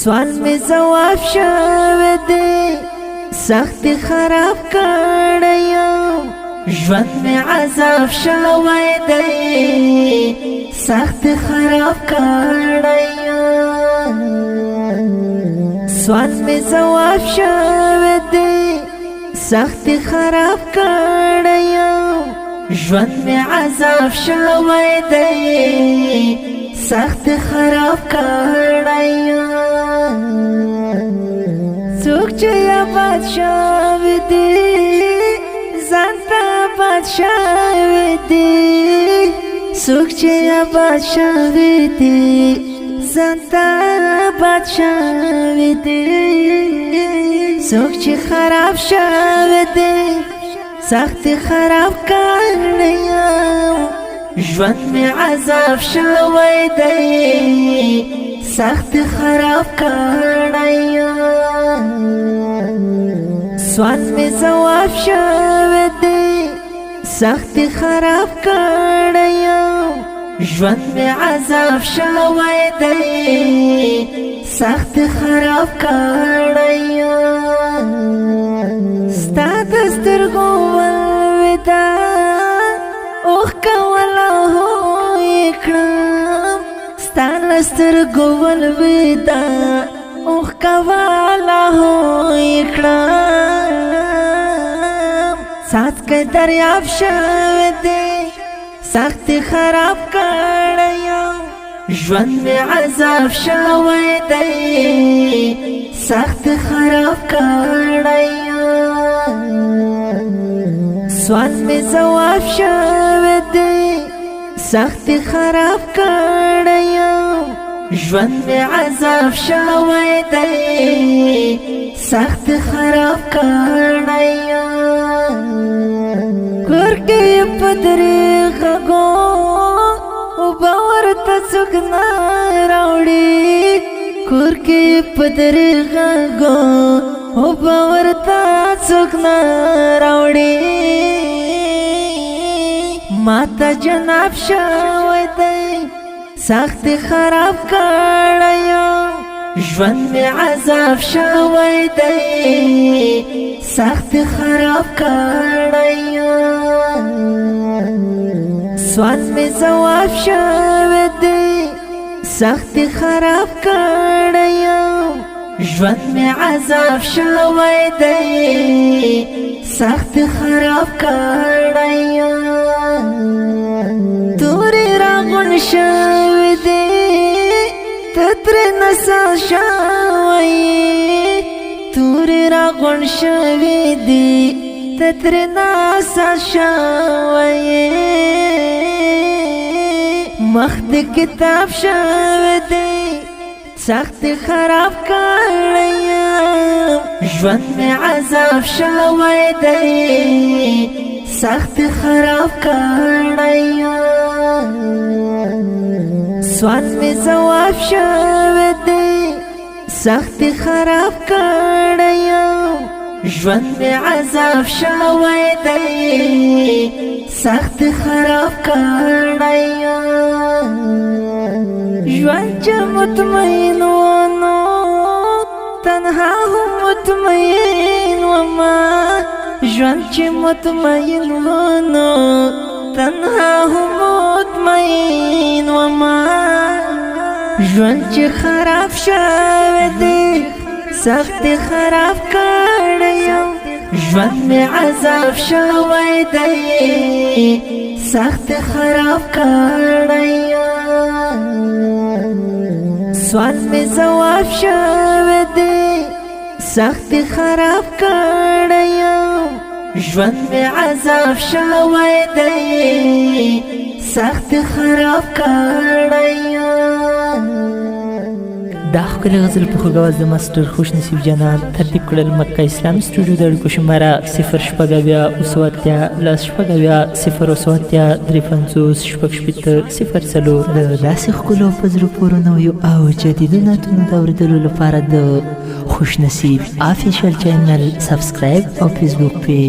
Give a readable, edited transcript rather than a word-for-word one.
سوال می ځواب شوی دی، سخت خراب کړی یم، ژوند می عذاب شوی دی، سخت خراب کړی یم. سوال می ځواب شوی دی، سخت خراب کړی یم، ژوند می عذاب شوی دی، سخت خراب کړی یم. څوک چې آباد شوی دی، ځان ته آباد شوی دی. څوک چې آباد شوی دی، ځان ته آباد شوی دی. څوک چې خراب شوی دی، سخت خراب کړی یم، ژوند می عذاب شوی دی، سخت خراب کړی یم. سوال می ځواب شوی دی، سخت خراب کړی یم، ژوند می عذاب شوی دی، سخت خراب کړی یم. ستا د سترګو ولوېده، اوښکه ولا هو یې کړم. ستا له سترګو ولوېده، اوښکه والا هو یې کړم. څاڅکی دریاب شوی دی، سخت خراب کړی یم، ژوند مې عذاب شوی دی، سخت خراب کړی یم. سوال مې ځواب شوی دی، سخت خراب کړی یم، ژوند مې عذاب شوی دی، سخت خراب کړی یم. کور کې په درې غږو، اوبه ورته څوک نه راوړي. کور کې په درې غږو، اوبه ورته څوک نه راوړي. ماته جناب شوی دی، سخت خراب کړی یم، ژوند مې عذاب شوی دی، سخت خراب کړی یم. سوال مې ځواب شوی دی، سخت خراب کړی یم، ژوند مې عذاب شوی دی، سخت خراب کړی یم. تورې راغونډ شوي دي، ته ترې نسا شوی. تورې راغونډ شوي دي، ته ترې نسا شوی. مخ د کتاب شوی دی، سخت خراب کړی یم، ژوند مې عذاب شوی دی، سخت خراب کړی یم. سوال مې ځواب شوی دی، سخت خراب کړی یم، ژوند مې عذاب شوی دی، سخت خراب کړی یم. ژوند چې مطمئن ونو، تنها هم مطمئن وما. ژوند چې مطمئن ونو، تنها هم مطمئن وما. ژوند چې خراب شوی دی، سخت خراب کړی یم، ژوند مې عذاب شوی دی، سخت خراب کړی یم. سوال مې ځواب شوی دی، سخت خراب کړی یم، ژوند مې عذاب شوی دی، سخت خراب کړی یم. دا ښکلی غزل په خوږ اواز د ماسټر خوش نصیب جانان ترتیب کړل. مکه اسلام سټوډیو د اړیکو شمېره 0 76 80 10 76 0 80 53 66 04. د داسې ښکلو په زړه پورو نویو او جدیدو نعتونو د اورېدلو لپاره د خوش نصیب official channel subscribe او فیسبوک پیج.